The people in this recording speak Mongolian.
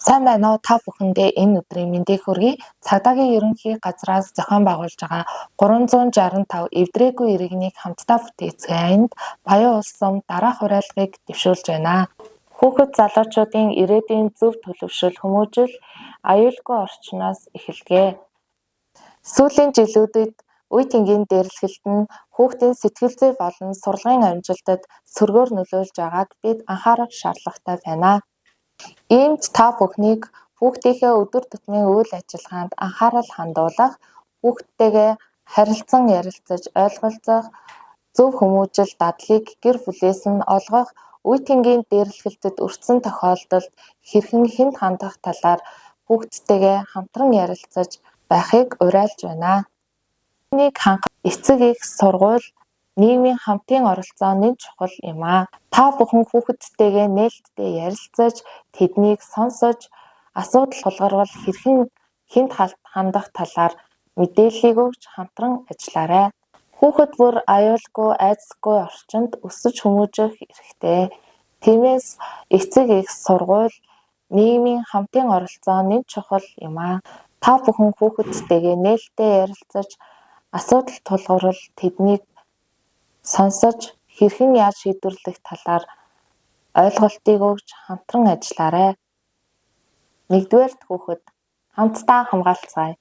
Сайн байна уу? Та бүхэндээ энэ өдрийн мэндийг хүргэе. Цагдаагийн ерөнхий газраас зохион байгуулж байгаа 365 эвдрээгүй иргэнийг хамтдаа бүтээцгээе-нд Баян улс дараах уриалгыг дэвшүүлж байна. Хүүхэд залуучуудын ирээдүйн зөв төлөвшил, хүмүүжил аюулгүй орчноос эхэлдэг. Сүүлийн жилүүдэд үе тэнгийн дээрлэхэлт нь хүүхдийн сэтгэл зүй болон сурлагын амжилтад сөргөөр нөлөөлж байгааг бид анхаарах шаардлагатай байна. Иймд та бүхнийг хүүхдийнхээ өдөр тутмын үйл ажиллагаанд анхаарал хандуулах, хүүхдтэйгээ харилцан ярилцаж ойлголцох, зөв хүмүүжил дадлыг гэр бүлээс нь олгох, үе тэнгийн дээрлэхэлтэд өртсөн тохиолдолд хэрхэн хэнд хандах талаар хүүхдтэйгээ хамтран ярилцаж байхыг уриалж байна. Үүнийг хангах эцэг эх, сургууль, нийгмийн хамтын оролцоо нэн чухал юм аа. Та бүхэн хүүхэдтэйгээ нээлттэй ярилцаж, тэднийг сонсож, асуудал тулгарвал хэрхэн хэнд хандах талаар мэдээллийг өгч хамтран ажиллаарай. Хүүхэд бүр аюулгүй, айдасгүй орчинд өсөж хүмүүжих эрхтэй. Тиймээс эцэг эх, сургууль, нийгмийн хамтын оролцоо нэн чухал юм аа. Та бүхэн хүүхэдтэйгээ нээлттэй ярилцаж, асуудал тулгарвал тэднийг сонсож, хэрхэн яаж шийдвэрлэх талаар ойлголтыг өгч хамтран ажиллаарай. Нэгдүгээрт хүүхэд хамтдаа хамгаалцгаая.